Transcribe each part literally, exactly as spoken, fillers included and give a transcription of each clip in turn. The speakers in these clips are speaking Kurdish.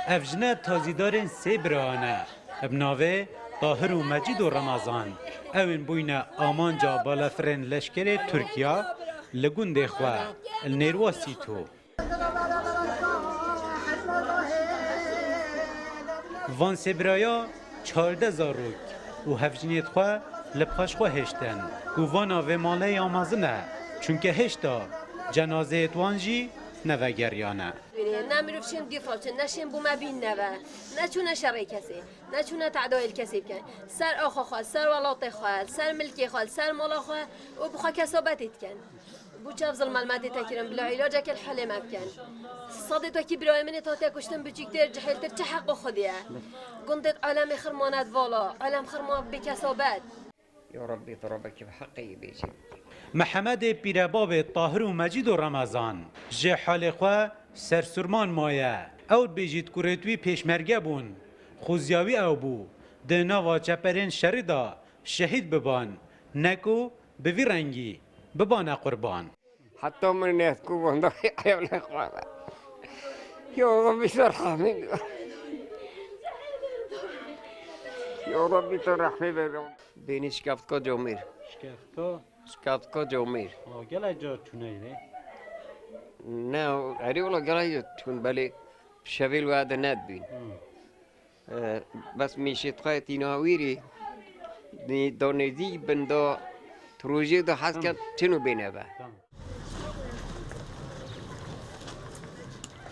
Ev jine tazîdarên sê birayan e. Bi navê Tahir û Mecîd û Remezan. Ew ên bûyne amanca balafirên leşkerê Tirkiya li gundê xwe, li Nêrwa Sîto. Van sê biraya çardeh zarok û hevjiniyêt xwe li paş xwe hêştin ku vana vê malê ya mezin e, çunke hêşta cenazeyêt wan jî nevegeriyane. Ne mirov şên dîfa biçin, ne şên bo me bîn neve, ne çûne şerê kesê, ne çûne tedayê li kesê bikin. Ser axa xwe, ser welatê xwe, ser milkê xwe, ser mala xwe û bi xwe kesabetê dikin. Bo çav zilm me tê te kirin, bila îlaceke li helê me bikin. Sedê wekî birayê min ê hatiye kuştin biçûktir, cihêltir çi heqo xwedî ye? Gundêt alemê xirmanet vala, alem xirma bê kesabet. Ya Rabbî, tu Rabbekî bi heqê yê bêjî. Mihemedê Pîrebabê Tahir û Mecîd û Remezan ji halê xwe sersûrman maye. Ew dibêjît ku rêt wî pêşmerge bûn. Xuziya wî ew bû, di nava çeperên şerî de şehîd biban, ne ku bi vî rengî bibane qurban. Heta min nêt ku wenda eyalê xwe be. Ya Rabbî, tu rehmê bike. Ya Rabbî, tu rehmê bike. Bênî şikeftka comêr. Şikeftka? Şikeftka comêr. Aa, gelek car çûne yê? Ne, herî wala gelek car çûn, belê şevê li we de nedibîn. Hmm. E, bes mêşê xwe tîna wîrî, nê-, da nêzî bin da tu rojê de hez ket çin û bêne be. Tamam.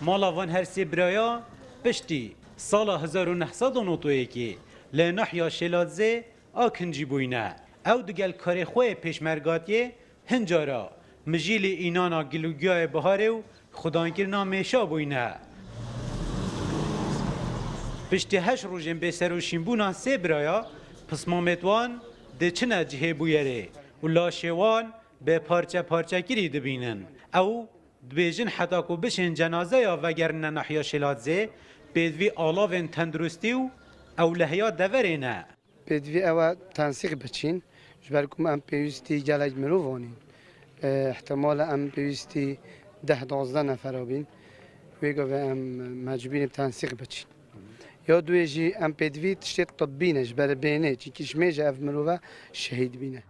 Mala van her sê biraya piştî sala hezar û neh sed û nod û yekê li nahya Şêladzê a kincî bûyne. Ew digel karê xwe yê pêşmergatiyê hin cara mijîlî înana gilûgiyayê biharê û xudankirina mêşa bûyne. Piştî heşt rojên bêserûşînbûna sê biraya, pismamêt wan diçine cihê bûyerê û laşê wan bi parçe parçekirî dibînin. Ew dibêjin heta ku bişên cenazeya vegerîne nahiya Şêladzê, pêdivî alavên tenduristî û ewlehiya deverê ne. Pêdivî ew e tensîq biçîn, ji ber ku em pêwîstî gelek mirov anîn. E, ihtimal e em pêwîstî deh duwazdeh nefera bîn. Wê gavê em mecbûrî bi tensîq biçîn. Ya duê jî em pêdivî tiştê tibbî ne, ji ber bênê, çinkî ji mêje ev mirove şehîd bîne.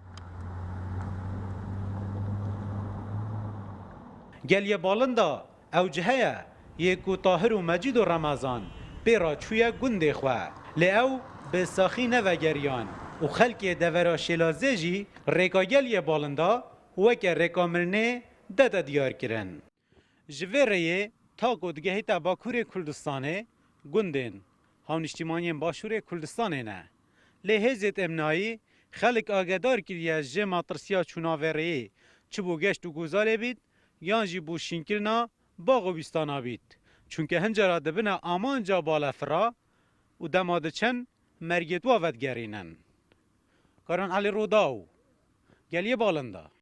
Gel yê Balinda ew cihe ye, yê ku Tahir û Mecîd û Remezan pê re çûye gundê xwe. Lê ew bi saxî nevegeriyan û xelkê devera Şêlazê jî rêka gel yê Balinda weke rêka mirinê dete diyar kirin. Ji vê rêyê ta ku digehîte Bakurê Kurdistanê, gundên hawnîştîmaniyên Başûrê Kurdistanê ne. Lê hêzêt emnayî xelk agedar kiriye ji matirsiya çûna vê rêyê, çi bo geşt û guzarê bît, yan jî bo şînkirina bax û bîstana bît. Çunke hin cara dibine amanca balefira û dema diçin mergêt wa vedigerînin. Karan Elî Rûdaw, Geliyê Balinda.